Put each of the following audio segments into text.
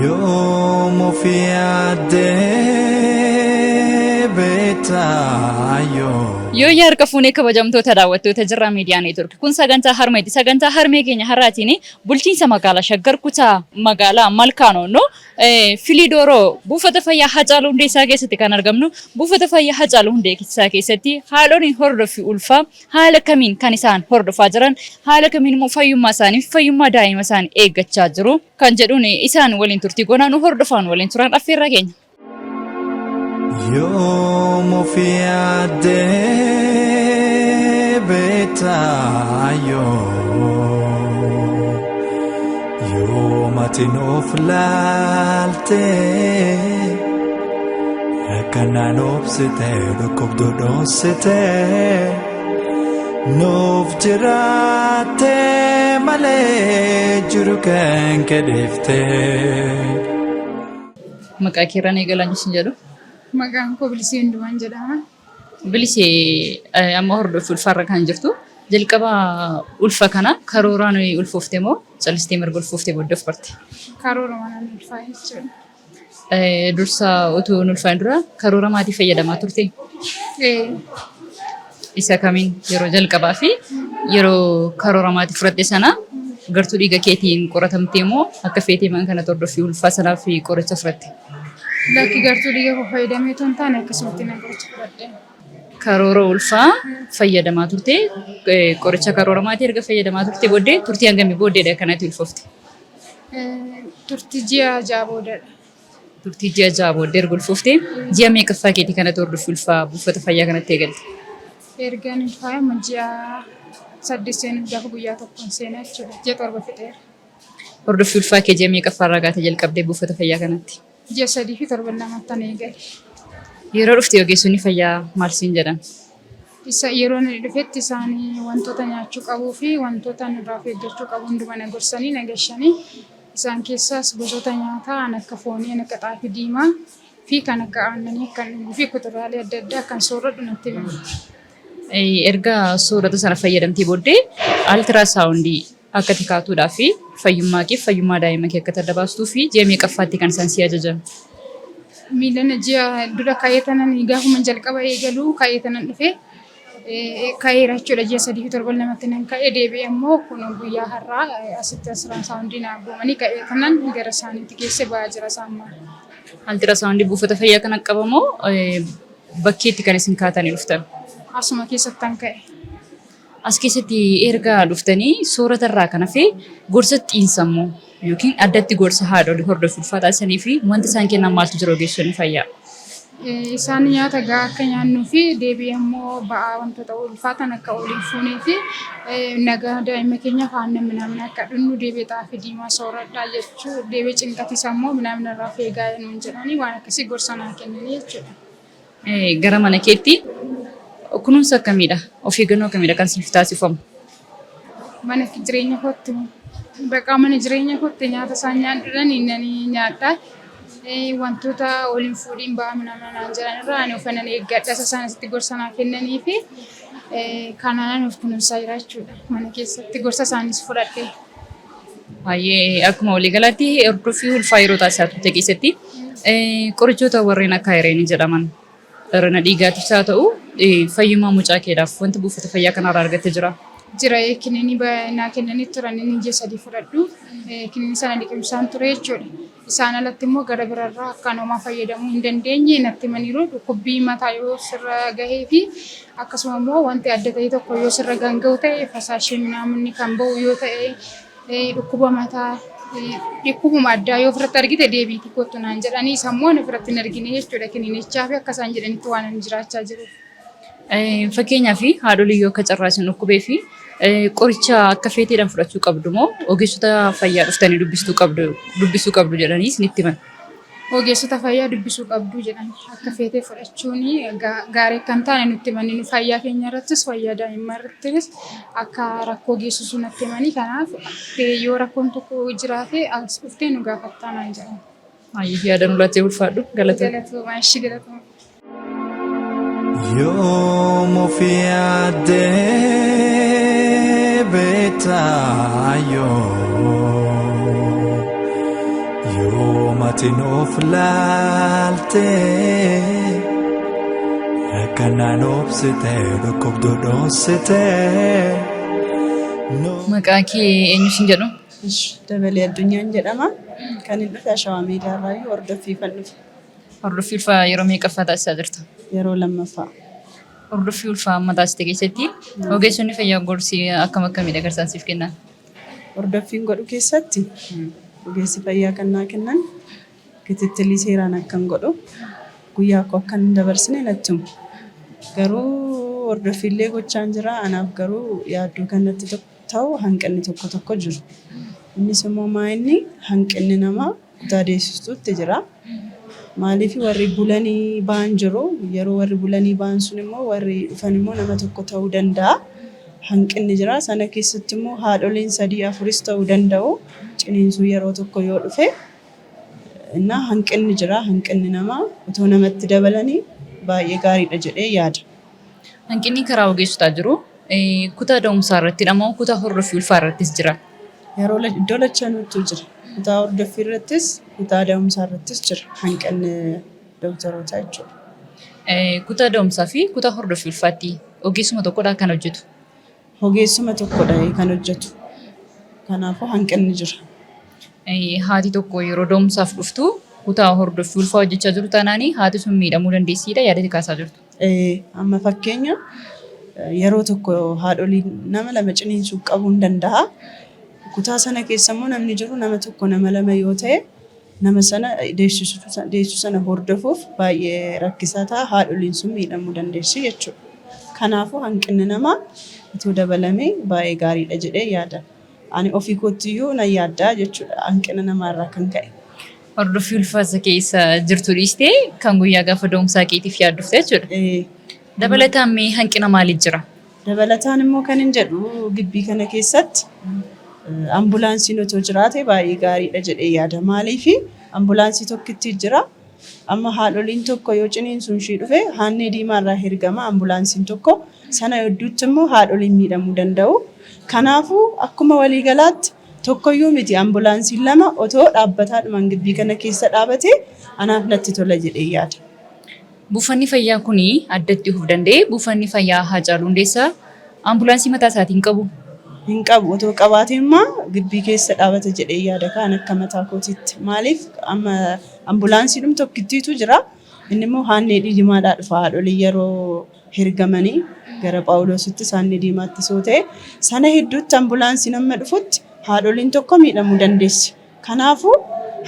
Yoom of yaaddee beektaa yoo? Yoo yaa harka fuunee kabajamtoota daawwattoota Jirraa Miidiyaa Neetwork. Kun sagantaa harmeeti. Sagantaa harmee keenya har'aatiin bulchiinsa magaalaa Shaggar kutaa magaalaa Malkaa Noonnoo Filiidooroo buufata fayyaa Hacaaluu Hundeessaa keessatti kan argamnu. Buufata fayyaa Hacaaluu Hundeessaa keessatti haadholiin hordoffii ulfaa haala kamiin kan isaan hordofaa jiran, haala kamiin immoo fayyummaa isaanii fi fayyummaa daa'ima isaanii eeggachaa jiru kan jedhuun isaan waliin turtii goonaa nu hordofaan waliin turan affeerraa keenya. Yoom of yaaddee beektaa yoo? Yoom ati nuuf laaltee rakkanaan obsitee dhukkubduu dhoositee nuuf jiraattee malee jiru kan kedheeftee. Maqaa keerraan eegalaan isin jedhu. Maqaan koo Bilisee Hundumaan jedhama. Bilisee amma hordoffii ulfaarra kan jirtu jalqaba ulfa kana karooraan ulfoofte moo callistee mirga ulfooftee booddee of barte? Karoora manaan ulfaa'e jechuudha. Dursa utuu hin ulfaa'in dura karoora maatii fayyadamaa turte? Isa kamiin yeroo jalqabaa fi yeroo karoora maatii fudhatte sana gartuu dhiiga keetiin qoratamtee moo akka feetee mana kanatti hordoffii ulfaa sanaaf qoricha fudhatte? Lakki gartuu dhiiga koo fayyadamee otoo hin taane akkasumatti nan qoricha fudhadhe. Karoora ulfaa fayyadamaa turte qoricha karoora maatii erga fayyadamaa turte booddee turtii hangamii booddeedha kanatti ulfoofte? Turtii ji'a 6 boodadha. Turtii ji'a 6 booddee erga ulfooftee ji'a meeqaffaa keetii kanatti hordoffii ulfaa buufata fayyaa kanatti eegalte? Ergan ulfaa'e amma ji'a 8 seenuuf gaafa guyyaa tokkoon seenaa jechuudha. Ji'a 7 fixeera. Hordoffii ulfaa kee ji'a meeqaffaa irraa kaatee jalqabdee buufata fayyaa kanatti? Ji'a 3 fi torban lamattan eegale. Yeroo dhufte ogeessonni fayyaa maal siin jedhan? Isa yeroo inni dhufetti isaan wantoota nyaachuu qabuu fi wantoota inni irraa of eeggachuu qabu hunduma na gorsanii na gashanii. Isaan keessaas gosoota nyaataa kan akka foonii, kan akka xaafii diimaa fi kan akka aannanii akkan dhuguu fi kuduraalee adda addaa akkan soorradhu natti himan. Erga soorata sana fayyadamtee booddee altirasaawundii akka ati kaatuudhaa fi fayyummaa kee fayyummaa daa'ima kee akka adda baastuu fi ji'a meeqaffaatti kan isaan si ajajan? Miilana ji'a dura ka'ee tanan gaafuma jalqaba eegalu ka'ee tanan dhufe ka'eera jechuudha ji'a 3 fi torban lamatti nan ka'e deebi'ee immoo kun guyyaa har'aa asitti asiraan na abboomanii ka'ee tanan gara isaaniitti geesse ba'aa jira isaan maal. Altirasaawundii buufata fayyaa kana qabamoo bakkeetti kan isin kaatanii dhuftan? Asuma keessattan ka'e. As keessatti erga dhuftanii soorata irraa kan hafe gorsa xiinsammuu yookiin addatti gorsa haadholii hordoffii ulfaa taasisanii fi wanti isaan kennan maaltu jira ogeessonni fayyaa? Isaan nyaata gahaa akka nyaannuu fi deebi'ee immoo ba'aa wantoota ulfaatan akka ol hin fuunee fi nagaa daa'ima keenyaaf aannan minaamin akka dhugnu deebi'ee xaafii diimaa sooradhaa jechuu deebi'ee cinqatisa immoo minaamin irraa of eegaa nuun jedhanii waan akkasii gorsa naa kennanii jechuudha. Gara mana keetti kunuunsa akkamiidha? Of eeggannoo akkamiidha kan siif taasifamu? Mana jireenya kootti baqaa mana jireenya kootti nyaata isaan nyaadhuudhaan nani nyaadha. Wantoota ol hin fuudhiin ba'aa minaamin naan jedhan irraa ani of nan eeggadha. Isa isaan asitti gorsa naa kennanii fi kanaan of kunuunsaa jira jechuudha. Mana keessatti gorsa isaanis fudhadhe. Baay'ee akkuma waliigalaatti hordoffii ulfaa yeroo taasisaa turte keessatti qorichoota warreen akka ayireenii jedhaman hir'ina dhiigaatifis haa ta'u fayyummaa mucaa keedhaaf wanti buufata fayyaa kanarraa argatte jira? Jira kiniinii naa kennanii turan inni ji'a 3 fudhadhu kiniinii sana liqimsaan ture jechuudha. Isaan alatti immoo gara birarraa akkaan homaa fayyadamuu hin dandeenye natti himaniiru. Dhukkubbii mataa yoo sirra gahee fi akkasuma immoo wanti adda ta'e tokko yoo sirra ganga'u ta'e fasaashii minaaminni kan ba'u yoo ta'e dhukkuba mataa dhukkubuma addaa yoo ofirratti argite deebiitii kottu naan jedhanii isa immoo ani ofirratti hin argine jechuudha kiniinichaa fi akka isaan jedhanitti waan ani jiraachaa jiruuf. Fakkeenyaaf haadholii yoo akka carraa isin dhukkubee fi qoricha akka feeteedhaan fudhachuu qabdu moo ogeessota fayyaa dhuftanii dubbistuu qabdu dubbisuu qabdu jedhanii isinitti himan? Ogeessota fayyaa dubbisuu qabdu jedhan akka feetee fudhachuun gaarii akka hin taane nutti himanii nu fayyaa keenya irrattis fayyaa daa'imman irrattis akka rakkoo geessisu natti himanii kanaaf yoo rakkoon tokko jiraate as dhuftee nu gaafattaa naan jedhan. Ayyee yaada nu laattee ulfaadhu galatoomii. Galatoomaa ishii galatoomaa. Yoom of yaaddee beektaa yoom ati nuuf laaltee rakkanaan obsitee dhukkubduu dhoositee. Maqaa kee eenyu siin jedhu? Dabalee Addunyaan jedhama. Kan inni dhufe Ashawaa Meedaa irraayyuu hordoffiifan dhufe. Hordoffii ulfaa yeroo meeqaffaa taasisaa jirta? Yeroo lammaffaa. Hordoffii ulfaa amma taasiste keessatti ogeessonni fayyaa gorsi akkam akkamiidha garsaan siif kennan? Hordoffiin godhu keessatti ogeessi fayyaa kan naa kennan kitittilii seeraan akkan godhu guyyaa koo akkan hin dabarsine natti himu. Garuu hordoffiillee gochaan jira. Anaaf garuu yaaddoo kan natti ta'u hanqinni tokko tokko jiru. Innis immoo maa inni hanqinni namaa kutaa deessistuutti jira. Maaliif warri bulanii ba'an jiru. Yeroo warri bulanii ba'an sun immoo warri dhufan immoo nama tokko ta'uu danda'a. Hanqinni jira. Sana keessatti immoo haadholiin sadii afuris ta'uu danda'u. Ciniinsuu yeroo tokko yoo dhufe innaa hanqinni jira. Hanqinni namaa otoo namatti dabalanii baay'ee gaariidha jedhee yaada. Hanqinni karaa ogeessotaa jiru kutaa da'umsaa irratti moo kutaa hordoffii ulfaa irrattis jira? Yeroo iddoo lachanuutu jira. Kutaa hordoffii irrattis kutaa da'umsaa irrattis jira hanqinni dooktarootaa jechuudha. Kutaa da'umsaa fi kutaa hordoffii ulfaatti ogeessuma tokkodha kan hojjetu? Ogeessuma tokkodha kan hojjetu. Kanaafuu hanqinni jira. Haati tokko yeroo da'umsaaf dhuftu kutaa hordoffii ulfaa hojjechaa jiru taanaan haati sun miidhamuu dandeessiidha yaadatti kaasaa jirtu. Amma fakkeenya yeroo tokko haadholiin nama lama ciniinsuu qabuu hin danda'a. Kutaa sana keessa immoo namni jiru nama tokko nama lama yoo ta'e nama sana deessisuu sana hordofuuf baay'ee rakkisaa ta'a. Haadholiin sun miidhamuu dandeessi jechuudha. Kanaafuu hanqinni namaa otoo dabalamee baay'ee gaariidha jedhee yaada. Ani ofii kootiyyuu nan yaaddaa jechuudha hanqina namaarraa kan ka'e. Hordoffii ulfaa keessa jirtu dhiistee kan guyyaa gaafa da'umsaa keetiif yaaddufte jechuudha. Dabalataan mee hanqina maalii jira? Dabalataan immoo kan hin jedhu gibbii kana keessatti ambulaansiin otoo jiraate baay'ee gaariidha jedhee yaada. Maaliif ambulaansii tokkitti jira. Amma haadholiin tokko yoo ciniinsuun ishii dhufe haannee diimaarraa ergama ambulaansiin tokko. Sana hedduutti immoo haadholiin miidhamuu danda'u. Kanaafuu akkuma waliigalaatti tokkoyyuu miti ambulaansiin lama otoo dhaabbataadhumaan gibbii kana keessa dhaabate anaaf natti tola jedhee yaada. Buufanni fayyaa kun addatti of danda'e buufanni fayyaa Haacaaluu Hundeessaa ambulaansii mataa isaatiin qabu. Hin qabu otoo qabaate immoo gibbii keessa dhaabata jedhee yaada kaan akka mataa kootiitti. Maaliif amma ambulaansiidhum tokkittiitu jira. Inni immoo haannee diimaadhaa dhufa haadholii yeroo ergamanii gara Phaawulosittis haannee diimaatti soo ta'e sana hedduutti ambulaansiin amma dhufutti haadholiin tokko miidhamuu dandeessi. Kanaafuu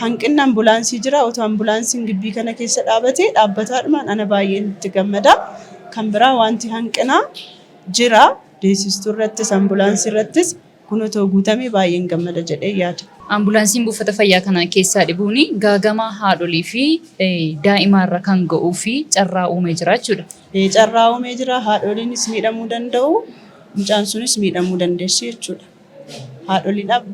hanqinni ambulaansii jira. Otoo ambulaansiin gibbii kana keessa dhaabate dhaabbataadhumaan ana baay'een itti gammada. Kan biraa wanti hanqinaa jira. Deessistuu irrattis ambulaansii irrattis kun otoo guutame baay'een gammada jedhee yaada. Ambulaansiin buufata fayyaa kana keessaa dhibuun gaagama haadholii fi daa'imaarra kan ga'uu fi carraa uumee jira jechuudha. Carraa uumee jira. Haadholiinis miidhamuu danda'u. Mucaan sunis miidhamuu dandeessi jechuudha. Haadholiidhaaf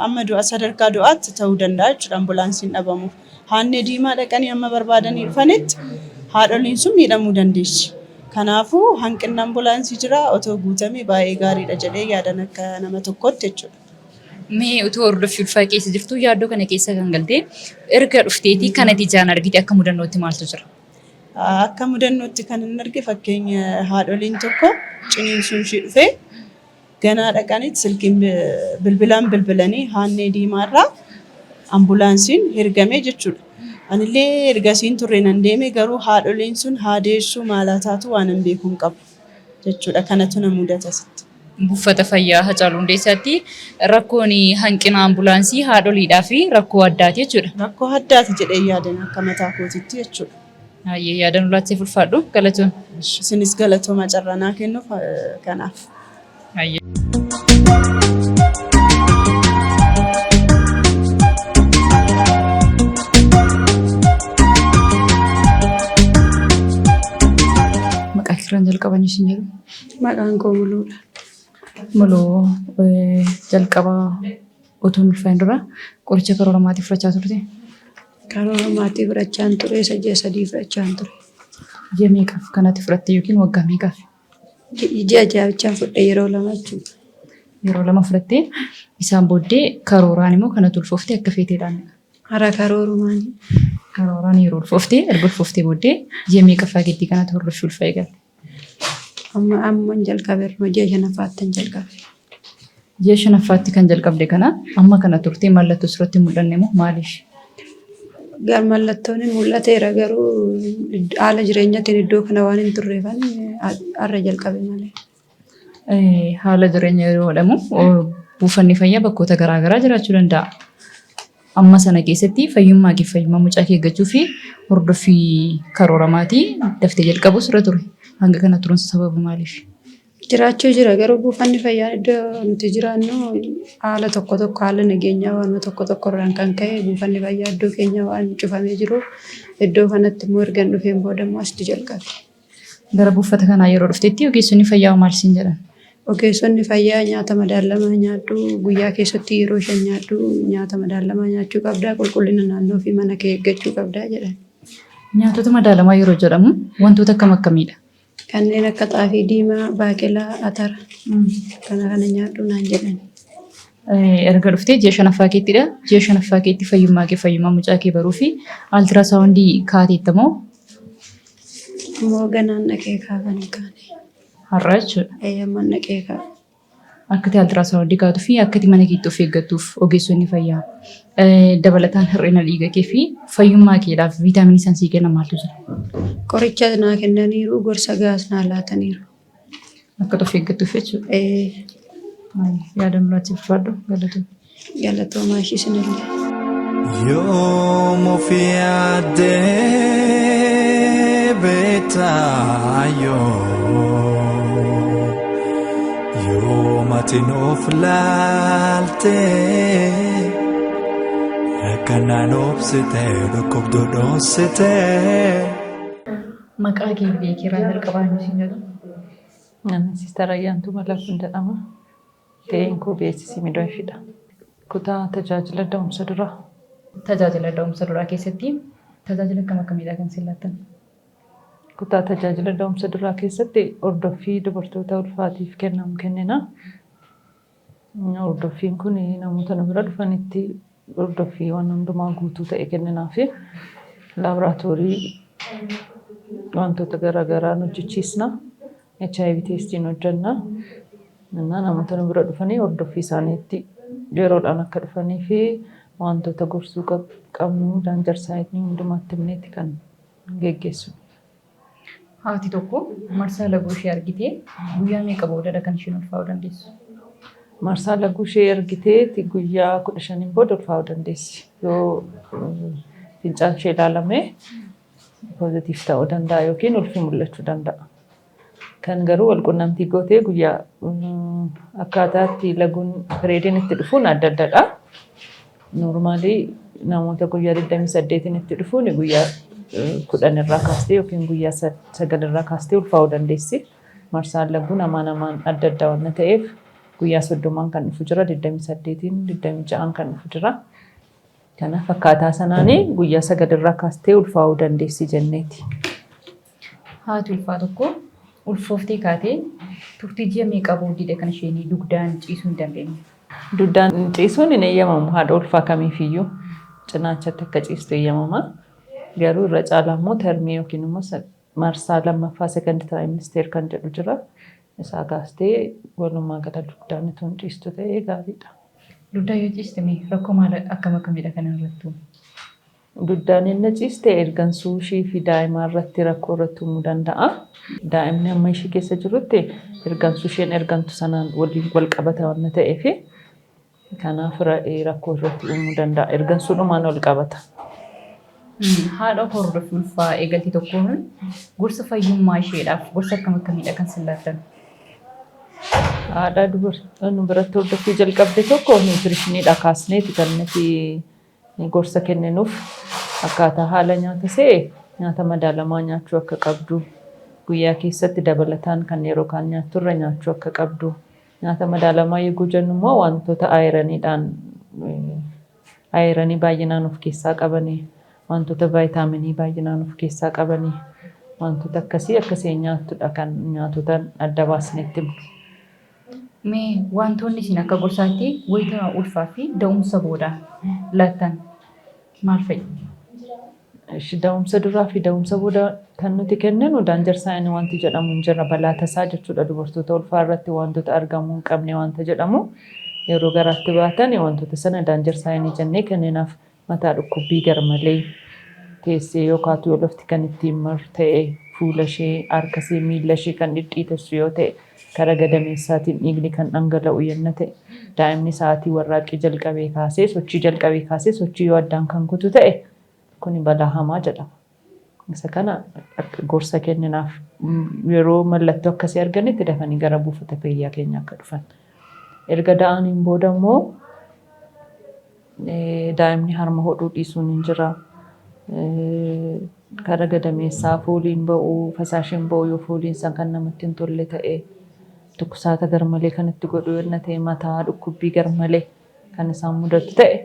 amma du'a sadarkaa du'aatti ta'uu danda'a jechuudha ambulaansiin dhabamuuf. Haannee diimaa dhaqanii amma barbaadanii dhufanitti haadholiin sun miidhamuu dandeessi. Kanaafuu hanqinni ambulaansii jira otoo guutame baay'ee gaariidha jedhee yaadan akka nama tokkootti jechuudha. Mee utuu hordoffii ulfaa keessa jirtu yaaddoo kana keessa kan galtee erga dhufteetii kanatti ijaan argite akka mudannootti maaltu jira? Akka mudannootti kan hin arge fakkeenya haadholiin tokko ciniinsuun ishii dhufee ganaa dhaqanitti silkiin bilbilaan bilbilanii haannee diimaarraa ambulaansiin ergame jechuudha. Anillee ergasiin turre nan deeme garuu haadholiin sun haa deessuu maalaa taatu waan hin beeku hin qabu jechuudha. Kanatu na mudata asitti. Buufata fayyaa Haacaaluu Hundeessaatti rakkoon hanqina ambulaansii haadholiidhaa fi rakkoo addaati jechuudha. Rakkoo addaati jedhee yaadan akka mataa kootiitti jechuudha. Hayyee yaadan ulaattee ulfaadhu galatoon. Isinis galatooma carraa naa kennuuf kanaaf. Hayyee. Maqaa kiraan jalqaban isin jedhu. Maqaan koo Muluudha. Muluu jalqaba utuu hin ulfaayin dura qoricha karoora maatii fudhachaa turte. Karoora maatii fudhachaan ture, isa ji'a 3 fudhachaan ture. Ji'a meeqaaf kanatti fudhatte yookiin waggaa meeqaaf? Ji'a ja'ichaan fudhe yeroo 2 jechuudha. Yeroo 2 fudhattee isaan booddee karooraan immoo kanatti ulfooftee akka feeteedhaan. Hara karoorumaan. Karooraan yeroo ulfooftee erga ulfooftee booddee ji'a meeqaffaa keetti kanatti hordoffii ulfaa eegalte? Amma amman jalqabe irma ji'a 5ffaattan jalqabe. Ji'a 5ffaatti kan jalqabde kana amma kana turtee mallattoo sirratti mul'anne moo maaliif? Gar mallattoon mul'ateera garuu haala jireenyatiin iddoo kana waan hin turreefan har'a jalqabe malee. Haala jireenya yeroo jedhamu buufanni fayyaa bakkoota garaa garaa jiraachuu danda'a. Amma sana keessatti fayyummaa kee fayyummaa mucaa kee eeggachuu fi hordoffii karoora maatii daftee jalqabu sirra ture. Hanga kana turuun sababa maaliif? Jiraachuu jira garuu buufanni fayyaa iddoo nuti jiraannu haala tokko tokko haala nageenyaa waan tokko tokko irraan kan ka'e buufanni fayyaa iddoo keenya waan cufamee jiruuf iddoo kanatti immoo erga dhufeen booda immoo asitti jalqabe. Gara buufata kanaa yeroo dhuftetti ogeessonni fayyaa maal siin jedhan? Ogeessonni fayyaa nyaata madaalamaa nyaadhu, guyyaa keessatti yeroo 5 nyaadhu, nyaata madaalamaa nyaachuu qabdaa, qulqullina naannoo fi mana kee eeggachuu qabdaa jedhan. Nyaatota madaalamaa yeroo jedhamu wantoota akkam akkamiidha? Kanneen akka xaafii diimaa, baaqelaa, atara kana kana nyaadhu naan jedhan. Erga dhuftee ji'a 5ffaa keettidha. Ji'a 5ffaa keetti fayyummaa kee fayyummaa mucaa kee baruu fi altirasaawundii kaateetta moo? Immoo ganaan dhaqee kaafan hin kaane. Har'a jechuudha. Eeyyamman dhaqee kaa. Akkati altirasaawundii kaatuu fi akkati mana keetti of eeggattuuf ogeessonni fayyaa dabalataan hir'ina dhiiga kee fi fayyummaa keedhaaf viitaaminii isaan sii kennan maaltu jira? Qoricha naa kennaniiru, gorsa gahaas naa laataniiru. Akka of eeggattuuf jechuudha. Yaada nurratti ulfaadhu galatoomi. Galatoomaa ishii isinillee. Yoom of yaaddee beektaa yoom ati nuuf laaltee rakkanaan obsitee dhukkubduu dhoositee. Maqaa kee beekeeraa jalqabaa eenyu siin jedhu? Ani Siistar Ayyaantuu Malaakuun jedhama. Gaheen koo BSc Midwife dha. Kutaa tajaajila da'umsa duraa. Tajaajila da'umsa duraa keessatti tajaajila akkam akkamiidha kan isin laattan? Kutaa tajaajila da'umsa duraa keessatti hordoffii dubartoota ulfaatiif kennamu kennina. Hordoffiin kun namoota nu bira dhufanitti hordoffii waan hundumaa guutuu ta'e kenninaafi laaboraatoorii wantoota garaagaraa hojjechiisna. HIV testiin hojjenna. Namoota nu bira dhufanii hordoffii isaaniitti yeroodhaan akka dhufanii fi wantoota gorsuu qabnu danger signii hundumaatti himneeti kan geggeessinu. Haati tokko marsaa laguu ishee argitee guyyaa meeqa boodadha kan isheen ulfaa'uu dandeessu? Marsaa laguu ishee argitee guyyaa 15n booda ulfaa'uu dandeessi. Yoo fincaan ishee ilaalamee positive ta'uu danda'a yookiin ulfi mul'achuu danda'a. Kan garuu walqunnamtii gootee guyyaa akkaataa itti laguun periodiin itti dhufuun adda addadha. Normally namoota guyyaa 28 itti dhufuun guyyaa 10 irraa kaastee yookiin guyyaa 9 irraa kaastee ulfaa'uu dandeessi. Marsaan laguu namaa namaan adda adda waan ta'eef guyyaa 30n kan dhufu jira, 28n, 26n kan dhufu jira. Kanaaf akkaataa sanaanii guyyaa 9 irraa kaastee ulfaa'uu dandeessi jenneeti. Haati ulfaa tokko ulfooftee kaatee turtii ji'a meeqa booddeedha kan isheen dugdaan ciisuu hin dandeenye? Dugdaan ciisuun hin eeyyamamu haadha ulfaa kamiifiyyuu cinaachatti akka ciistu eeyyamama. Garuu irra caalaa immoo termii yookiin immoo marsaa lammaffaa second trimester kan jedhu jira. Isaa kaastee walumaa gala dugdaan itoo hin ciistu ta'ee gaariidha. Dugdaan yoo ciiste rakkoo maal akkam akkamiidha kan irrattu? Dugdaan inni ciiste ergansuu ishii fi daa'ima irratti rakkoo irratti uumuu danda'a. Daa'imni amma ishii keessa jirutti ergansuu isheen ergantu sanaan waliin wal qabata waan ta'eef kanaaf rakkoo irratti uumuu danda'a. Ergansuudhumaan wal qabata. Haadha hordoffii ulfaa eegalte tokkoon gorsa fayyummaa isheedhaaf gorsa akkam akkamiidha kan sin laattan? Haadha nu biratti hordoffii jalqabde tokko nutritioniidha kaasneeti kan nuti gorsa kenninuuf akkaataa haala nyaata ishee nyaata madaalamaa nyaachuu akka qabdu, guyyaa keessatti dabalataan kan yeroo kaan nyaatturra nyaachuu akka qabdu. Nyaata madaalamaa yeroo jennu immoo wantoota ironiidhaan ironii baay'inaan of keessaa qabanii Wantoota vaayitaaminii baay'inaan of keessaa qabanii wantoota akkasii akka isheen nyaattudha kan nyaatota adda baasnee itti himnu. Mee wantoonni isin akka gorsaatti wayita ulfaa fi da'umsa booda laattan maal fa'i? Da'umsa duraa fi da'umsa booda kan nuti kenninu danger sign wanti jedhamu hin jira. Balaa tasaa jechuudha, dubartoota ulfaa irratti wantoota argamuu hin qabne wanta jedhamu yeroo garaatti baatan wantoota sana danger sign jennee kenninaaf. Mataa dhukkubbii garmalee, teessee yookaatu yoo lafti kan ittiin maru ta'e, fuula ishee, harka ishee, miila ishee kan dhidhiitessu yoo ta'e, karaa gadameessaatiin dhiigni kan dhangala'u yenna ta'e, daa'imni sa'aatii warraaqqii jalqabee kaasee sochii jalqabee kaasee sochii yoo addaan kan kutu ta'e, kuni balaa hamaa jedhama. Isa kana gorsa kenninaaf, yeroo mallattoo akkasii arganitti dafanii gara buufata fayyaa keenyaa akka dhufan. Erga da'aniin booda immoo daa'imni harma hodhuu dhiisuun hin jira. Karaa gadameessaa fooliin ba'uu, fasaashiin ba'uu, yoo fooliin isaa kan namatti hin tolle ta'e, dhukkubsaata garmalee kan itti godhu yoo ta'e, mataa dhukkubbii garmalee kan isaan mudatu ta'e,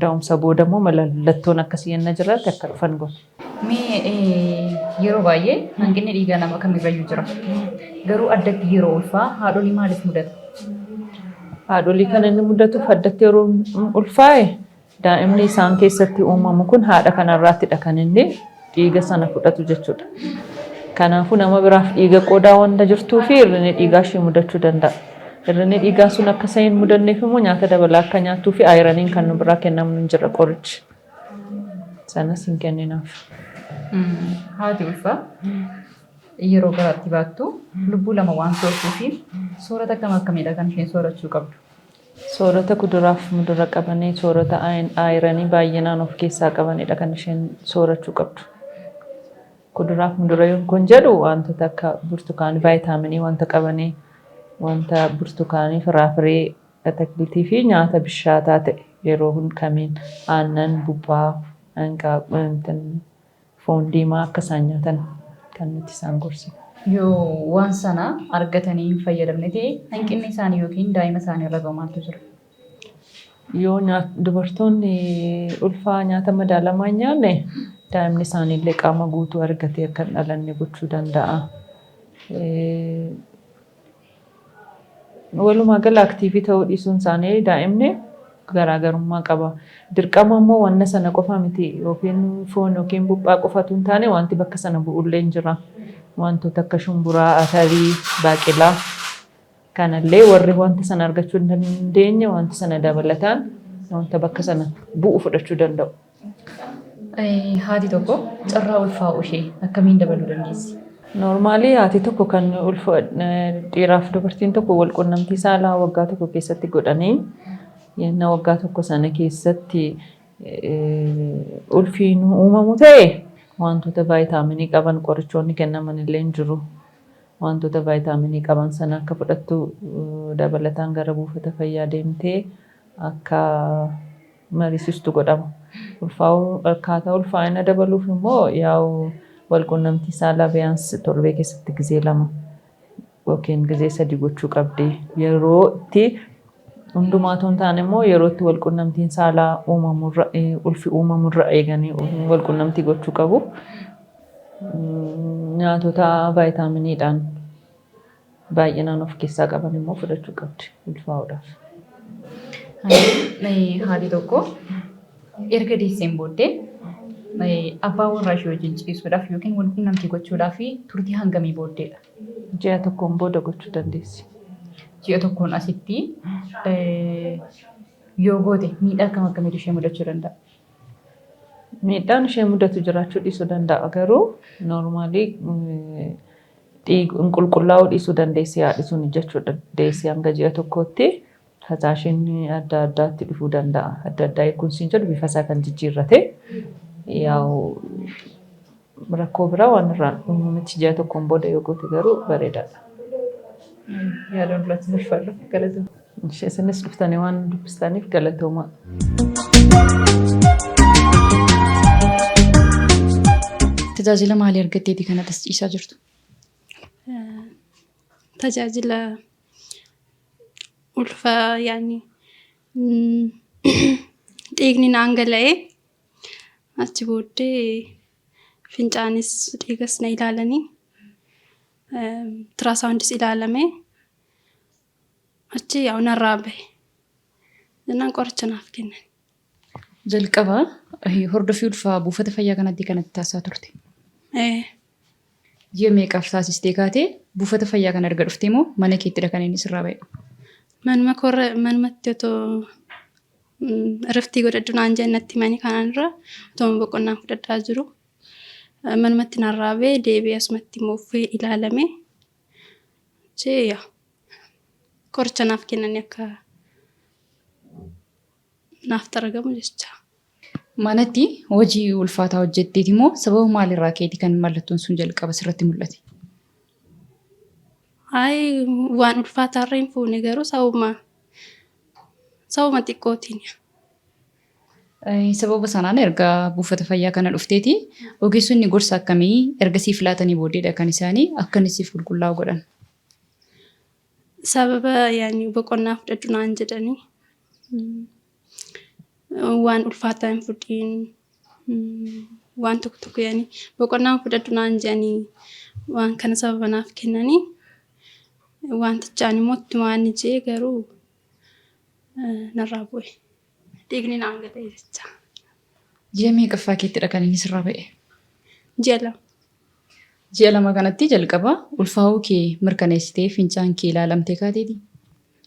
da'umsa booda immoo mallattoon akkasii yenna jiraate akka dhufan godhu. Mee yeroo baay'ee hanqinni dhiigaa nama kamirrayyuu jira. Garuu addatti yeroo ulfaa haadholii maaliif mudata? Haadholii kan inni mudatuuf addatti yeroo ulfaa'e daa'imni isaan keessatti uumamu kun haadha kanarraattidha kan inni dhiiga sana fudhatu jechuudha. Kanaafuu nama biraaf dhiiga qoodaa wanta jirtuu fi hir'inni dhiigaa ishee mudachuu danda'a. Hir'inni dhiigaa sun akka isa hin mudanneef immoo nyaata dabalaa akka nyaattuu fi ironiin kan nu biraa kennamu hin jira qorichi. Sanas hin kenninaaf. Haati ulfaa yeroo garaatti baattu lubbuu lama waan soortuu fi soorata akkam akkamiidha kan isheen soorachuu qabdu? Soorata kuduraaf mudura qabanii, soorata ironii baay'inaan of keessaa qabanidha kan isheen soorachuu qabdu. Kuduraaf mudura yoo kun jedhu wantoota akka burtukaanii, vaayitaaminii wanta qabanii, wanta burtukaanii, firaafiree, atakiltii fi nyaata bishaataa ta'e yeroo kamiin aannan, buphaa, foon diimaa akka isaan nyaatan kan nuti isaan gorsinu. Yoo waan sana argatanii hin fayyadamne ta'e, hanqinni isaanii yookiin daa'ima isaanii irra ga'u maaltu jira? Yoo dubartoonni ulfaa nyaata madaalamaa hin nyaanne, daa'imni isaaniillee qaama guutuu argatee akka hin dhalanne gochuu danda'a. Walumaa gala active ta'uu dhiisuun isaanii daa'imni garaagarummaa qaba. Dirqama immoo wanna sana qofa miti, yookiin foon yookiin buphaa qofatu hin taane, wanti bakka sana bu'ullee hin jira. Wantoota akka shumburaa, atarii, baaqelaa kanallee warri wanta sana argachuu hin dandeenye wanta sana dabalataan wanta bakka sana bu'u fudhachuu danda'u. Haati tokko carraa ulfaa'uu ishee akkamiin dabaluu dandeessi? Normally haati tokko kan ulfa, dhiiraaf dubartiin tokko wal qunnamtii saalaa waggaa tokko keessatti godhanii yenna waggaa tokko sana keessatti ulfiin uumamu ta'e, wantoota vaayitaaminii qaban qorichoonni kennaman illee hin jiru. Wantoota vaayitaaminii qaban sana akka fudhattu dabalataan gara buufata fayyaa deemtee akka mariisistu godhama. Ulfaa'uu, akkaataa ulfaa'ina dabaluuf immoo yaa'u wal qunnamtii saalaa biyaans torbee keessatti gizee 2 yookiin gizee 3 gochuu qabdi. Yeroo itti hundumaa hin taane immoo yeroo itti wal qunnamtiin saalaa uumamurra, ulfi uumamurra eeganii wal qunnamtii gochuu qabu. Nyaatota vaayitaaminiidhaan baay'inaan of keessaa qaban immoo fudhachuu qabdi ulfaa'uudhaaf. Haati tokko erga deesseen booddee abbaa warraa ishee wajjin ciisuudhaaf yookiin wal qunnamtii gochuudhaaf turtii hangamii booddeedha? Ji'a tokkoon booda gochuu dandeessi. Ji'a tokkoon asitti yoo goote miidhaa akkam akkamiitu ishee mudachuu danda'a? Miidhaan ishee mudatu jiraachuu dhiisuu danda'a, garuu normally qulqullaa'uu dhiisuu dandeessi haadhi sun jechuudha. Deessee hanga ji'a tokkootti fasaashiin adda addaatti dhufuu danda'a. Adda addaa eeguun siin jedhu bifa isaa kan jijjiirrate yaa'u rakkoo biraa waan irraan miti, ji'a tokkoon booda yoo goote garuu bareedaadha. Yaada duratti ulfaadhu, galatooma. Isinis dhuftanii waan dubbistaniif galatoomaa. Tajaajila maalii argatteeti kan atas ciisaa jirtu? Tajaajila ulfa, yaani dhiigni naan gala'ee Achi booddee fincaanis dhiigas na ilaalanii ultrasoundis ilaalame achi yaa'u narraa bahe. Jennaan qoricha naaf kennan. Jalqaba hordoffii ulfaa buufata fayyaa kanatti kanatti taasisaa turte. Ji'a meeqaaf taasistee kaatee buufata fayyaa kana erga dhuftee immoo mana keettidha kan inni sirraa ba'e? Manuma koorra manumatti otoo iriftii godhadhu naan jedhan natti himanii kanaan dura otoo boqonnaan fudhadhaa jiru. Manumatti narraa ba'e deebi'ee asumatti immoo uffee ilaalame. Achii yaa qoricha naaf kennanii akka naaf xaragamu jecha. Manatti hojii ulfaataa hojjetteeti moo sababa maalirraa keeti kan mallattoon sun jalqaba sirratti mul'ate? Ayi waan ulfaataarra hin fuune garuu sababuma xiqqootiin. Sababa sanaan erga buufata fayyaa kana dhufteeti ogeessonni gorsa akkamii erga siif laatanii booddeedha kan isaanii akka inni siif qulqullaa'u godhan? Sababa yaani boqonnaa fudhadhu naan jedhanii waan ulfaataa hin fudhiin waan tokko tokko yaani boqonnaa fudhadhu naan jedhanii waan kana sababa naaf kennanii wantichaan immoo ittuma inni je'ee garuu narraa bu'e. Dhiigni naan gale jecha. Ji'a meeqaffaa keettidha kan inni sirraa ba'e? Ji'a 2. Ji'a 2 kanatti jalqaba ulfaa'uu kee mirkaneessitee fincaan kee ilaalamtee kaateeti?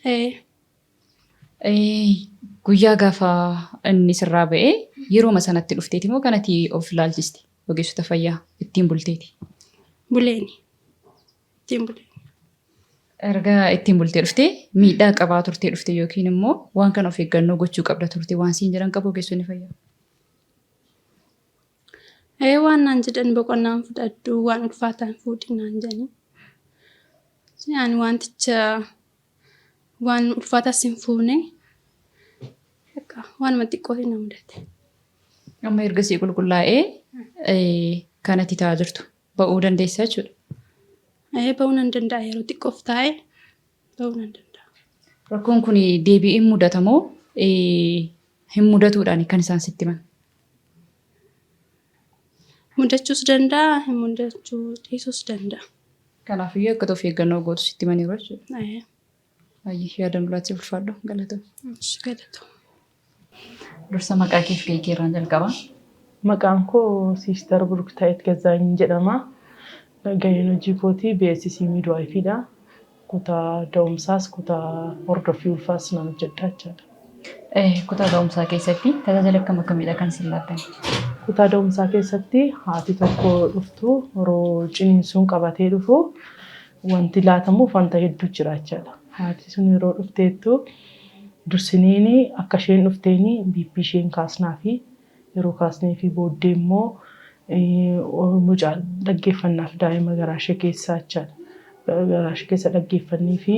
Ee. Guyyaa gaafa inni sirraa ba'e yerooma sanatti dhufteeti moo kanati of ilaalchiste ogeessota fayyaa ittiin bulteeti? Buleeni. Ittiin buleeni. Erga ittiin bultee dhuftee miidhaa qabaa turtee dhufte yookiin immoo waan kana of eeggannoo gochuu qabda turte waan siin jedhan qabu ogeessonni fayyaa? Ee waan naan jedhan boqonnaan fudhadhu waan ulfaataa hin fuudhin naan jedhani. Ani wanticha waan ulfaataas hin fuune bakka waanuma xiqqootiin na mudate. Amma erga sii qulqullaa'ee kanatti ta'aa jirtu ba'uu dandeessa jechuudha. Ee ba'uu nan danda'a yeroo xiqqoof taa'ee ba'uu nan danda'a. Rakkoon kun deebi'ee hin mudata moo hin mudatuudhaan kan isaan sitti himan? Mudachuus danda'a, hin mudachuu dhiisuus danda'a. Kanaafiyyuu akka of eeggannoo gootu sitti himaniiru jechuudha. Ee. Baay'ee yaada nu laatte ulfaadhu galatoomi. Ishi galatoomi. Dursa maqaa keef gahee kee irraan jalqaba. Maqaan koo Siistar Buruktaayit Gazzaany jedhama. Gaheen hojii kootii BSc Midwife dha. Kutaa da'umsaas kutaa hordoffii ulfaas nan hojjedha jechaadha. Kutaa da'umsaa keessatti tajaajila akkam akkamiidha kan isin laattan? Kutaa da'umsaa keessatti haati tokko dhuftu yeroo ciniinsuun qabatee dhufu wanti laatamuuf wanta hedduu jira jechaadha. Haati sun yeroo dhufteettu dursiniin akka isheen dhufteen BP isheen kaasnaafi yeroo kaasneefi booddee immoo mucaa dhaggeeffannaaf daa'ima garaa ishee keessaa jechaadha. Garaa ishee keessa dhaggeeffannee fi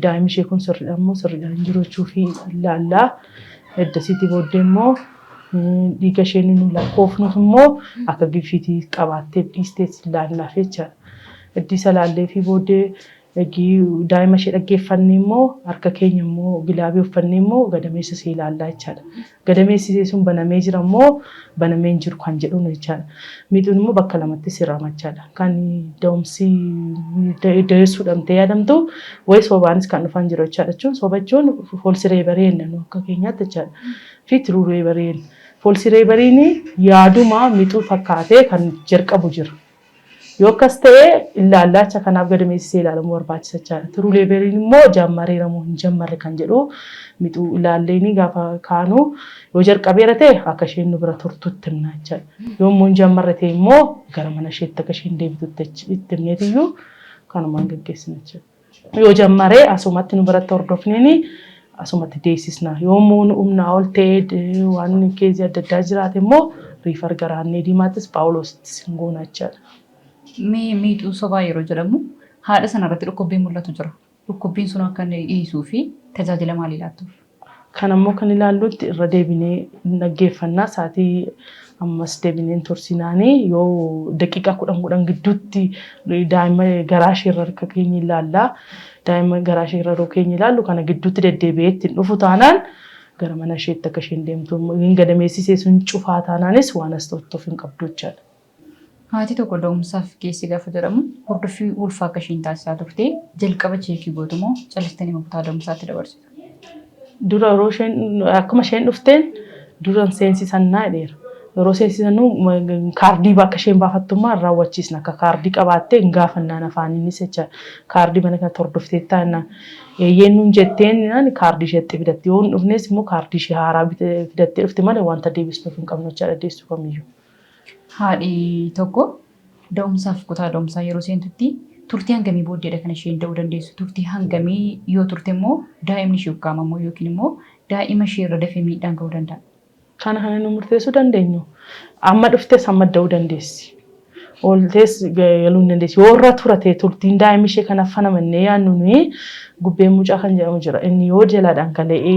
daa'imni ishee kun sirriidha immoo sirriidhaan hin jiru jechuu fi ilaallaa. Eddasiitii booddee immoo dhiiga isheen nu lakkoofnuuf immoo akka gifiitii qabaatteef dhiistees ilaallaaf jechaadha. Iddii isa laallee fi booddee Eegii daa'ima ishee dhaggeeffannee immoo harka keenya immoo gilaabii uffannee immoo gadameessa ishee ilaallaa jechaadha. Gadameessi ishee sun banamee jira immoo banamee hin jiru kan jedhuun jechaadha. Miixuun immoo bakka lamatti sirama jechaadha. Kan da'umsi da'eessuudhamtee yaadamtu wayi sobaanis kan dhufan jiru jechaadha. Jechuun soba jechuun foolsi reebarii jenna nu akka keenyaatti jechaadha. Fi tiruu reebarii jenna. Foolsi reebariin yaaduma mixuu fakkaatee kan jalqabu jira. Yoo akkas ta'e ilaallaacha kanaaf gadameessisee ilaalamuu barbaachisa jechaadha. Tiruu leeberiin immoo jammareera moo hin jammarre kan jedhu mixuu ilaalleeni gaafa kaanu yoo jalqabeera ta'e akka isheen nu bira turtu itti himna jechaadha. Yoo immoo hin jammarre ta'e immoo gara mana isheetti akka isheen deebitu itti himneetiyyuu kanumaan gaggeessina jechaadha. Yoo jammaree asumatti nu biratti hordofneeni asumatti deessisna. Yoo immoo humnaa ol ta'e waan keezii adda addaa jiraate immoo riifar gara Annee Diimaattis Phaawuloosittis hin goona jechaadha. Mee miixuu sobaa yeroo jedhamu haadha sana irratti dhukkubbiin mul'atu jira. Dhukkubbiin sun akka inni dhiisuu fi tajaajila maalii laattuuf? Kana immoo kan ilaallutti irra deebinee hin dhaggeeffanna. Sa'aatii ammas deebinee hin tursinaani yoo daqiiqaa 10 10 gidduutti daa'ima garaa ishee irra harka keenya ilaalla. Daa'ima garaa ishee irra yeroo keenya ilaallu kana gidduutti deddeebi'ee ittiin dhufu taanaan Gara mana isheetti akka isheen deemtu gadameessi ishee sun cufaa taanaanis waan as turtuuf hin qabdu jechaadha. Haati tokko da'umsaaf geessi gaafa jedhamu hordoffii ulfaa akka isheen taasisaa turte jalqaba check gootu moo callistanii kutaa da'umsaatti dabarsitu? Dura yeroo isheen akkuma isheen dhufteen duran seensisannaa jedheera. Yeroo seensisannu kaardii bakka isheen baafattummaa raawwachiisna. Akka kaardii qabaattee hin gaafannaan afaaniinis jecha kaardii mana kanatti hordoftee taanaan eeyyeen nuun jetteen kaardii isheetti fidatti. Yoo hin dhufnes immoo kaardii ishee haaraa fidattee dhufte malee wanta deebisnuuf hin qabnu jechaadha deessuu kamiyyuu. Haadhi tokko da'umsaaf kutaa da'umsaa yeroo seentutti turtii hangamii booddeedha kan isheen da'uu dandeessu? Turtii hangamii yoo turte immoo daa'imni ishee ukkaamamoo yookiin immoo daa'ima ishee irra dafee miidhaan ga'uu danda'a? Kana kan nu murteessuu dandeenyu amma dhuftes amma da'uu dandeessi. Ooltees galuu hin dandeessi. Yoo irra turate turtiin daa'imni ishee kan affanamannee yaadnu nuyi gubbeen mucaa kan jedhamu jira. Inni yoo jalaa dhangala'ee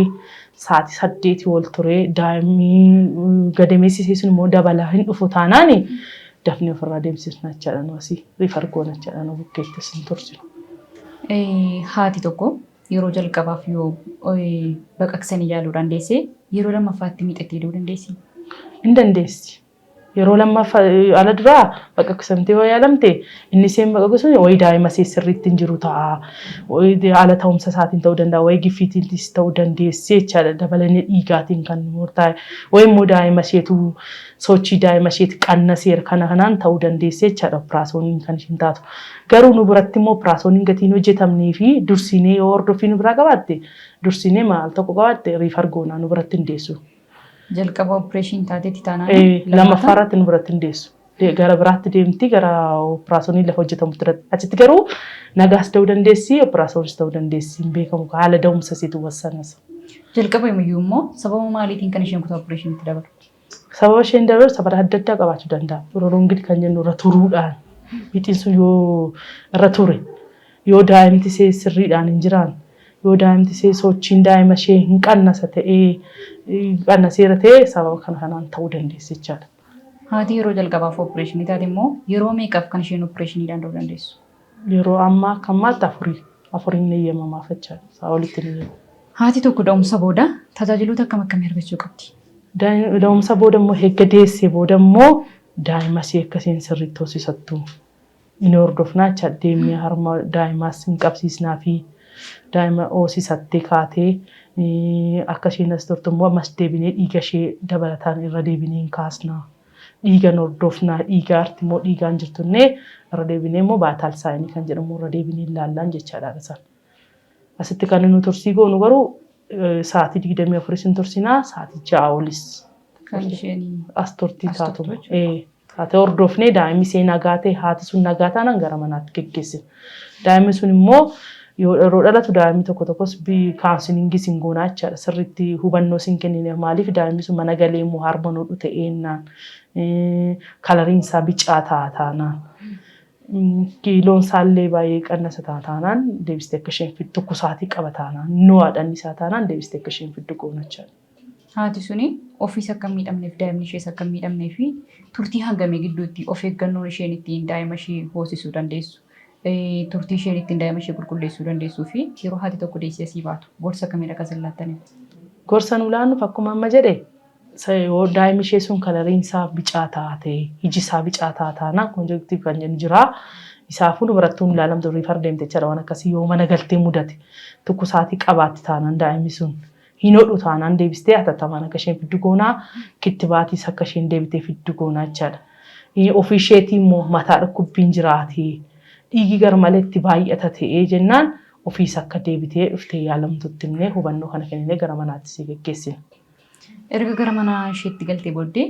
sa'aatii 8 ol ture daa'imni gadameessi ishee sun immoo dabalaa hin dhufu taanaan dafnee ofirraa deemsisna jechaadha nu asii refer goona jechaadha nu bukkeettis hin tursinu. Haati tokko yeroo jalqabaaf yoo baqaqsanii yaaluudhaan deesse yeroo lammaffaatti miidhattee da'uu dandeessi? Hin dandeessi. Yeroo lammaffaa ala duraa baqaqsamtee yoo yaalamte inni isheen baqaqu sun wayii daa'ima ishee sirriitti hin jiru ta'a. Wayii haala ta'umsa isaatiin ta'uu danda'a. Wayii giffiitiinis ta'uu dandeessi jechaadha. Dabalanii dhiigaatiin kan murtaa'e. Wayii immoo daa'ima isheetu sochii daa'ima isheeti qannaseera kana kanaan ta'uu dandeessi jechaadha opiraasooniin kan isheen taatu. Garuu nu biratti immoo opiraasooniin gatiin hojjetamnee fi dursinee yoo hordoffii nu biraa qabaatte dursinee maal tokko qabaatte refer goonaa nu biratti hin deessu. Jalqaba operation taateetti taanaan Lammaffaa irratti nu biratti hin deessu. Gara biraatti deemti gara opiraasoonii lafa hojjetamutti irratti. Achitti garuu nagaas ta'uu dandeessi opiraasoonis ta'uu dandeessi hin beekamu haala da'umsa isiitu wassanas. Jalqaba yoomiyyuu immoo sababa maaliitiin kan isheen kutaa opereeshiniitti dabalu? Sababa isheen dabalu sababa adda addaa qabaachuu danda'a. Prolonged kan jennu irra turuudhaan fiixiin sun yoo irra ture yoo daa'imti ishee sirriidhaan hin jiraan yoo daa'imti ishee sochiin daa'ima ishee hin qannasa ta'ee qannaseera ta'e sababa kana kanaan ta'uu dandeessi jechaadha. Haati yeroo jalqabaaf opereeshinii taate immoo yeroo meeqaaf kan isheen opereeshiniidhaan da'uu dandeessu? Yeroo ammaa akka ammaatti afurii afuriin eeyyamamaaf jechaadha. Isaa olitti ni eeyyamu. Haati tokko da'umsa booda tajaajiloota akkam akkamii argachuu qabdi? Da'umsa booda immoo eegga deessee booda immoo daa'ima ishee akka isheen sirriitti hoosisattu ni hordofnaa jecha deemnee harma daa'imaas hin qabsiisnaa fi daa'ima hoosisattee kaatee akka isheen as turtu immoo ammas deebinee dhiiga ishee dabalataan irra deebinee hin kaasnaa. Dhiiga hordofnaa dhiiga arti immoo dhiigaan jirtunnee irra deebinee immoo vital sign kan jedhamu irra deebinee ilaallaan jechaadha isaan. Asitti kan nu tursii goonu garuu sa'aatii 24 hin tursinaa sa'aatii 6 olis. Kan isheen as turtii as taatu. turtu jechuudha. Taatee hordofnee daa'imni ishee nagaa ta'e haati sun nagaa taanaan gara manaatti geggeessina. Daa'imni sun immoo yeroo dhalatu daa'imni tokko tokkos counseling sin goonaa jechaadha. Sirriitti hubannoo sin kennine maaliif daa'imni sun mana galee immoo harma hodhu ta'eennaan coloriin isaa bicaa ta'a taanaan. Kiiloon isaallee baay'ee qannasa ta'a taanaan deebistee akka isheen fiddu tukkusaatii qaba taanaan no'aadhaan isaa taanaan deebistee akka isheen fiddu goona jechaadha. Haati suni ofiis akka hin miidhamneef daa'imni ishees akka hin miidhamnee fi turtii hangamii gidduutti of eeggannoon isheen ittiin daa'ima ishee hoosisuu dandeessu, turtii isheen ittiin daa'ima ishee qulqulleessuu dandeessuu fi yeroo haati tokko deessee asii baatu gorsa akkamiidha kan isin laattaniif? Gorsa nu laannuuf akkuma amma jedhe yoo daa'imni ishee sun coloriin isaa bicaa taate iji isaa bicaa taataanaan conjunctiva kan jennu jira. Isaafuu dubarattuun ilaalamtu refer deemte jechaadha waan akkasii yoo mana galtee mudate tukkusaatii qabaatti taanaan daa'imni sun hin hodhu taanaan deebistee hatattamaan akka isheen fiddu goonaa kittibaatiis akka isheen deebitee fiddu goonaa jechaadha. Ofii isheetii immoo mataa dhukkubbiin jiraate dhiigi garmaleetti baay'ata ta'ee jennaan ofiis akka deebitee dhuftee yaalamtutti himnee hubannoo kana kenninee gara manaatti si geggeessina. Erga gara mana isheetti galtee booddee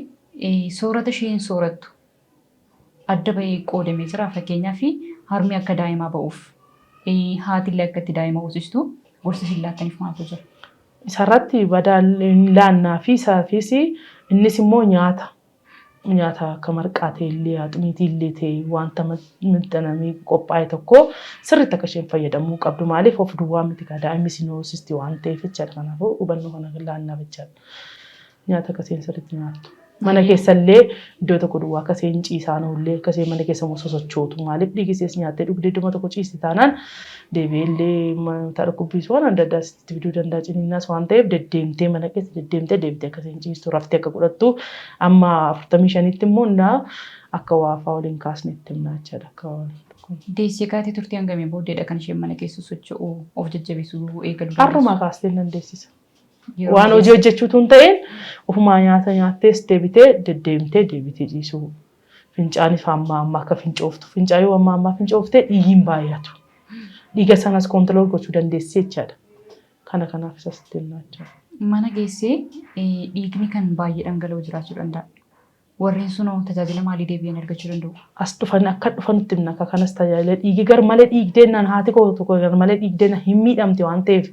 soorata isheen soorattu adda bahee qoodamee jira. Fakkeenyaaf harmi akka daa'imaa ba'uuf haati illee akka itti daa'ima hoosistu gorsa isin laattaniif maaltu jira? Isarratti badaa laannaa fi isaafis innis immoo nyaata nyaata akka marqaa ta'e illee axmiitii illee ta'e wanta maxxanamee qophaa'e tokko sirriitti akka isheen fayyadamuu qabdu maaliif of duwwaa miti kaa daa'imni isin hoosisti waan ta'eef jechaadha kanaafuu hubannoo kana laannaaf jechaadha nyaata akka isheen sirriitti nyaattu. Mana keessallee iddoo tokko duwwaa akka isheen ciisaan oollee akka isheen mana keessa immoo sosochootu maaliif dhiigisees nyaattee dhugdee iddoo tokko ciisti taanaan deebi'ee illee mataa dhukkubbiis waan adda addaa sitti fiduu danda'a ciniinnaas waan ta'eef deddeemtee mana keessa deddeemtee deebitee akka isheen ciistu raftee akka godhattu amma 45tti immoo innaa akka waafaa waliin kaasne itti himnaa jechaadha akka waan tokko. Deessee kaatee turtii hangamii booddeedha kan isheen mana keessa socho'uu of jajjabeessuu eegaluu Har'umaa kaastee hin dandeessisa. Waan hojii hojjechuutu hin ta'in ofumaa nyaata nyaattees deebitee deddeemtee deebitee ciisuu. Fincaanis hamma amma akka fincooftu. Fincaa yoo hamma ammaa fincooftee dhiigi hin baay'atu. Dhiiga sanas koontirool gochuu dandeessi jechaadha. Kana kanaaf isas itti himnaa jechaadha. Mana geessee dhiigni kan baay'ee dhangala'u jiraachuu danda'a. Warreen sunoo tajaajila maalii deebi'anii argachuu danda'u? As dhufan akka dhufan nutti himna akka kanas tajaajila dhiigi gar malee dhiigdeennaan haati koo tokko gar malee dhiigdeenna hin miidhamte waan ta'eef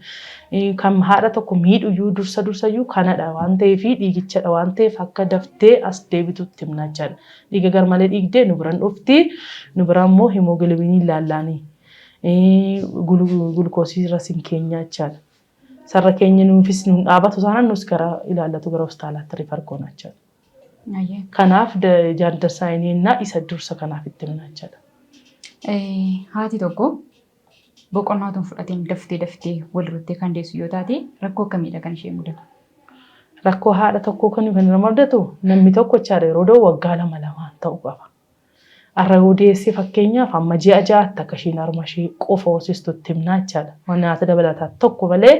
kan haadha tokko miidhuyyuu dursa dursayyuu kanadha waan ta'eef dhiigichadha waan ta'eef akka daftee as deebitutti himna jechaadha. Dhiiga gar malee dhiigdee nu biran dhufti nu bira immoo himoogiloobiinii laallaanii gulukoosii irra sin keenya jechaadha. Sarara keenya nuufis nuun dhaabatu taanaan nus gara ilaallatu gara hospitaalaatti rifar goona jechaadha. Kanaaf jaandar saayinii ennaa isa dursa kanaaf itti himna jechaadha. Haati tokko boqonnaa otoo hin fudhatiin daftee daftee wal ruttee kan deessu yoo taate rakkoo akkamiidha kan ishee mudatu? Rakkoo haadha tokkoo kan kan irra mudatu namni tokko jechaadha yeroo da'u waggaa lama lamaan ta'uu qaba. Har'a yoo deesse fakkeenyaaf amma ji'a ja'aatti akka isheen harma ishee qofa hoosistu itti himnaa jechaadha. Nyaata dabalataa tokko malee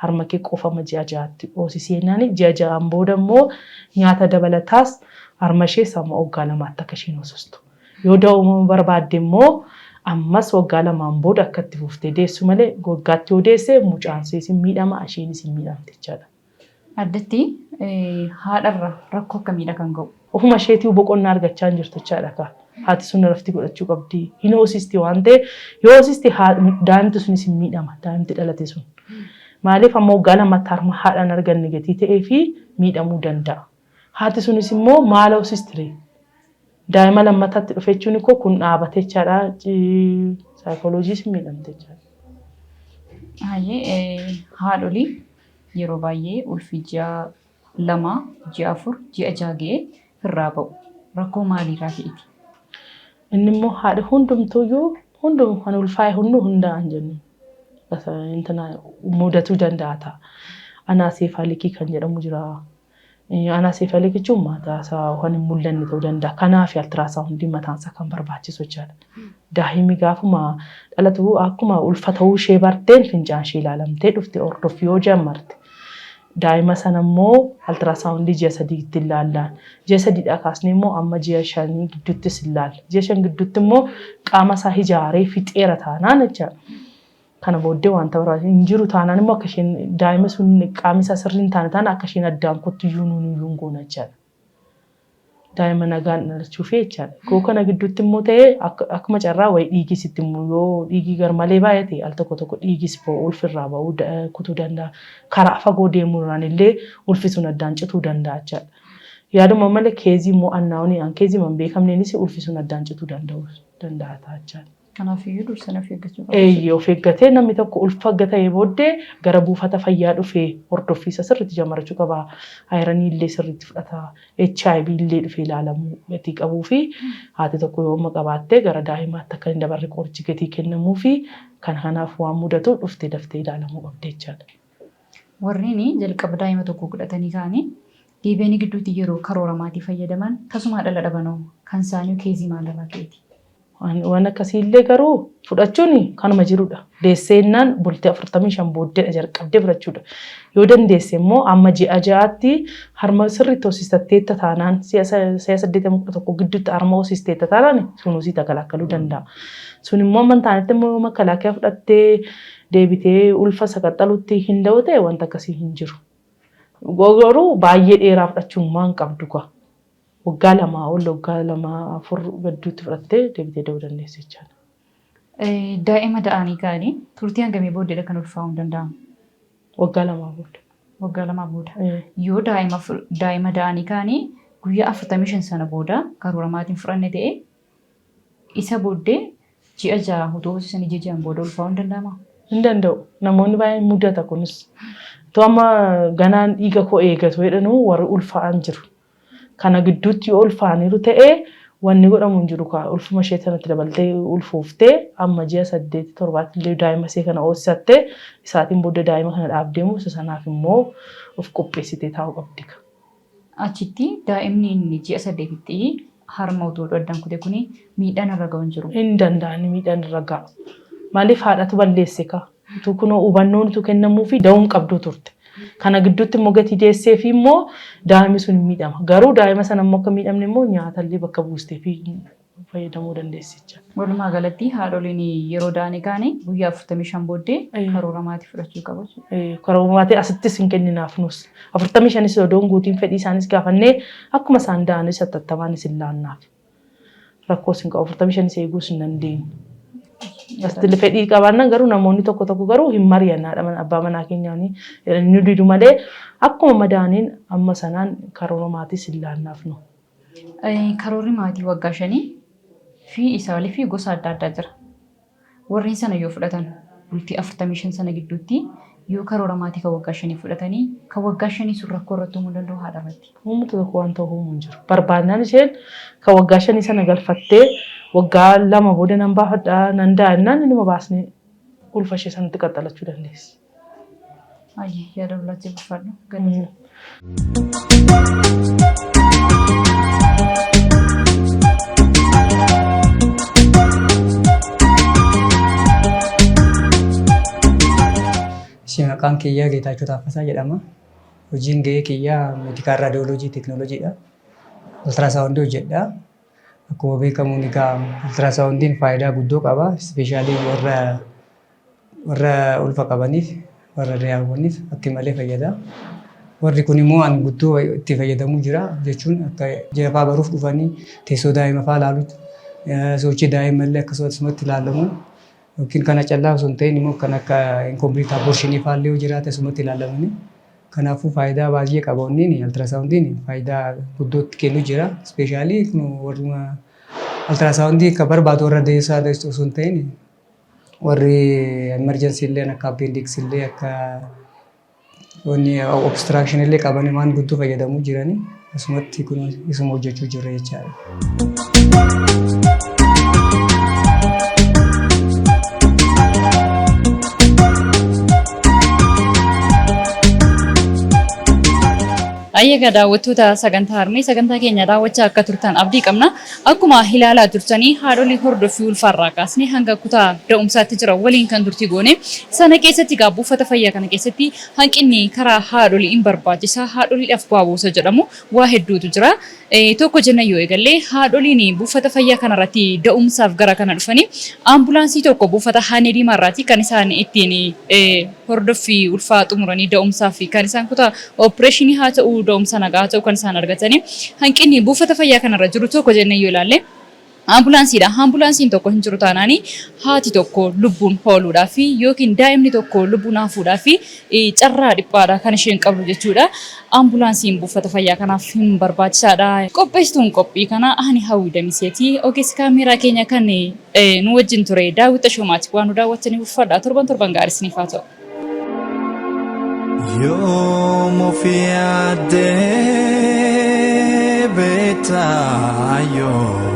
harma kee qofa amma ji'a ja'aatti hoosisi jennaan ji'a ja'aan booda immoo nyaata dabalataas harma ishees amma waggaa lamaatti akka isheen hoosistu. Yoo da'uu barbaadde immoo ammas waggaa lamaan booda akka itti fuftee deessu malee waggaatti yoo deesse mucaan ishees hin miidhama isheenis hin miidhamti jechaadha. Addatti haadharra rakkoo akkamiidha kan ga'u? Ofuma isheetii boqonnaa argachaa hin jirtu jechaadha kaa. Haati sun rafti godhachuu qabdi. Hin hoosisti waan ta'eef yoo hoosisti daa'imti sunis hin miidhama. Daa'imti dhalate sun. Maaliif amma waggaa lamatti harma haadhaan arganne gatii ta'ee fi miidhamuu danda'a. Haati sunis immoo maal hoosisti ree? Daa'ima lammataatti dhufe jechuun koo kun dhaabate jechaadha. Saayikolojiis hin miidhamte jechaadha. Hayyee haadholii Yeroo baay'ee ulfi ji'a 2, ji'a 4, ji'a 6 ga'ee firraa ba'u. Rakkoo maaliirraa ka'eeti? Inni immoo haadhi hundumtuuyyuu hundum kan ulfaa'e hunduu hundaa hin jennu. Intina mudatuu danda'a ta'a. Anaaseefaalikii kan jedhamu jira. Anaaseefalik jechuun mataa isaa waan hin mul'anne ta'uu danda'a. Kanaaf altiraasaawundiin mataan isaa kan barbaachisu jechaadha. Daa'imni gaafuma dhalatu akkuma ulfa ta'uu ishee barteen fincaan ishee ilaalamtee dhufte hordoffii yoo jammarte. Daa'ima sana immoo altiraasaawundii ji'a sadiitti ilaallaan. Ji'a sadiidhaa kaasnee immoo amma ji'a shanii gidduuttis ilaalla. Ji'a shan gidduutti immoo qaama isaa ijaaree fixeera taanaan jechaadha. Kana booddee wanta barbaachisu hin jiru taanaan immoo akka isheen daa'ima sun qaamni isaa sirrii hin taane taanaan akka isheen addaan kuttu iyyuu nuun iyyuu hin goona jechaadha. Daa'ima nagaan dhalachuufi jechaadha. Koo kana gidduutti immoo ta'ee akkuma carraa wayi dhiigis itti immoo yoo dhiigii garmalee baay'ate al tokko tokko dhiigis ba'u ulfirraa ba'uu kutuu danda'a. Karaa fagoo deemuudhaan illee ulfi sun addaan cituu danda'a jechaadha. Yaaduma malee keezii immoo annaawunii an keezii hin beekamneenis ulfi sun addaan cituu danda'u danda'a ta'a jechaadha. Kanaafiyyuu dursanii of eeggachuu qabu. Eeyyee of eeggatee namni tokko ulfa erga ta'ee booddee gara buufata fayyaa dhufee hordoffii isa sirriitti jamarachuu qaba. Ayiranii illee sirriitti fudhata. HIV illee dhufee ilaalamuu gatii qabuu fi haati tokko yoo amma qabaattee gara daa'imaatti akka hin dabarre qorichi gatii kennamuu fi kan kanaaf waan mudatu dhuftee daftee ilaalamuu qabdi jechaadha. Warreen jalqaba daa'ima tokko godhatanii ka'anii deebi'anii gidduutti yeroo karoora maatii fayyadaman tasumaa dhala dhabanoo kan isaanii keezii maalirraa ka'eeti? Waan akkasii illee garuu fudhachuun kanuma jirudha. Deesseennaan bultii 45 booddeedha jalqabdee fudhachuudha. Yoo dandeesse immoo amma ji'a ja'aatti harma sirriitti hoosistatteetta taanaan si'a 8 11 gidduutti harma hoosisteetta taanaan sunuu si takalaakkaluu danda'a. Sun immoo amma hin taanetti immoo yoo makalaakiyaa fudhattee deebitee ulfa saqaxxalutti hin da'u ta'e wanta akkasii hin jiru. Garuu baay'ee dheeraa fudhachuun maan qabdu kaa. Waggaa lamaa ol waggaa lamaa afur gidduutti fudhattee deebitee da'uu dandeessa jechaadha. Daa'ima da'anii ka'anii turtii hangamii booddeedha kan ulfaa'uun danda'amu? Waggaa lamaa booda. Waggaa lamaa booda. Yoo daa'ima daa'ima da'anii ka'anii guyyaa 45 sana booda karoora maatiin fudhanne ta'e isa booddee ji'a ja'a utuu hoosisanii ji'a ja'an booda ulfaa'uun danda'amaa? Hin danda'u. Namoonni baay'een mudata kunis. Otoo amma ganaan dhiiga koo eegatu jedhanuu warri ulfaa'an jiru. Kana gidduutti yoo ulfaaniiru ta'ee wanni godhamu hin jiru kaa ulfuma ishee sanatti dabaltee ulfooftee amma ji'a 8 7tti illee daa'ima ishee kana hoosisattee isaatiin booda daa'ima kana dhaabdee immoo isa sanaaf immoo of qopheessitee taa'uu qabdi. Achitti daa'imni inni ji'a 8tti harma utuu addaan kute kuni miidhaan irra ga'u hin jiru. Hin danda'ani miidhaan irra ga'a. Maaliif haadhatu balleesse kaa. Utuu kunoo hubannoon utuu kennamuufi da'uu hin qabduu turte. Kana gidduutti immoo gatii deessee fi immoo daa'imni sun hin miidhama. Garuu daa'ima sana immoo akka miidhamne immoo nyaatallee bakka buustee fi fayyadamuu dandeessi jecha. Walumaa galatti haadholiin yeroo da'anii ka'anii guyyaa 45 booddee karoora maatii fudhachuu qabu jechuudha. Karoora maatii asittis hin kenninaaf nus. 45s odoo hin guutiin fedhii isaanis gaafannee akkuma isaan da'anis hatattamaanis hin laannaaf. Rakkoos hin qabu 45s eeguus hin dandeenyu. Asitti fedhii qabaannaan garuu namoonni tokko tokko garuu hin mari'an haadha mana abbaa manaa keenyaan jedhanii nu didu malee akkuma madaaniin amma sanaan karoora maatiis hin laannaaf nu. Karoorri maatii waggaa shanii fi isaa olii fi gosa adda addaa jira. Warreen sana yoo fudhatan bultii 45 sana gidduutti yoo karoora maatii kan waggaa shanii fudhatanii kan waggaa shanii sun rakkoo irratti uumuu danda'u haadha irratti. Uummata tokko waan ta'u uumuu hin jiru. Barbaadnaan isheen kan waggaa shanii sana galfattee waggaa 2 booda nan baafadha nan da'a jennaan inuma baasnee ulfa ishee sanatti qaxxalachuu dandeessi. Ayyee yaada bulaatti bulfadhu. Galatoomi. Ishee maqaan kiyyaa Geetaachoo Taaffasaa jedhama. Hojiin gahee kiyyaa meedikaal raadiyooloojii teekinooloojiidha. Ultiraasaawundii hojjedha. Akkuma beekamu egaa ultiraasaawundiin faayidaa guddoo qaba. Ispeeshaalii warra warra ulfa qabaniif, warra daa'imaniif akka malee fayyada. Warri kun immoo an guddoo itti fayyadamuu jira jechuun akka ji'a fa'aa baruuf dhufanii teessoo daa'ima fa'aa ilaalu, sochii daa'ima illee akkasumatti ilaalamu yookiin kana callaa osoo hin ta'in immoo kan akka incomplete abortion fa'aa illee yoo jiraate asumatti ilaalamanii. Kanaafuu faayidaa baay'ee qaba wanni ultrasoundiin faayidaa guddootti kennu jira. Ispeeshaalii warruma ultrasoundii akka barbaadu warra deessaa osoo hin ta'in warri emergency illee akka appendix illee akka wanni obstruction illee qaban waan guddoo fayyadamuu jirani asumatti kun isuma hojjechuu jirra jechaadha. Ayyaga daawwattoota sagantaa harmee sagantaa keenya daawwachaa akka turtan abdii qabna. Akkuma ilaalaa turtanii haadholii hordoffii ulfaarraa kaasnee hanga kutaa da'umsaatti jira waliin kan turtii goone. Sana keessatti egaa buufata fayyaa kana keessatti hanqinni karaa haadholii hin barbaachisa. Haadholiidhaaf bu'aa buusa jedhamu waa hedduutu jira. Tokko jennee yoo eegalle haadholiin buufata fayyaa kanarratti da'umsaaf gara kana dhufanii ambulaansii tokko buufata Haanee Diimaarraati kan isaan ittiin hordoffii ulfaa xumuranii da'umsaaf kan isaan kutaa opereeshinii haa ta'u da'umsa nagaa haa ta'u kan isaan argatanii hanqinni buufata fayyaa kanarra jiru tokko jennee yoo ilaalle Ambulaansiidha. Ambulaansiin tokko hin jiru taanaan haati tokko lubbuun ooluudhaaf yookiin daa'imni tokko lubbuun hafuudhaaf carraa dhiphaadha kan isheen qabdu jechuudha. Ambulaansiin buufata fayyaa kanaaf hin barbaachisaadha. Qopheessituun qophii kanaa ani Hawwii Damiseeti. Ogeessi kaameeraa keenya kan nu wajjin ture Daawwit Tashoomaati. Waan nu daawwattaniif ulfaadhaa. Torban torban gaarii isiniif haa ta'u. Yoom of yaaddee beektaa yoo?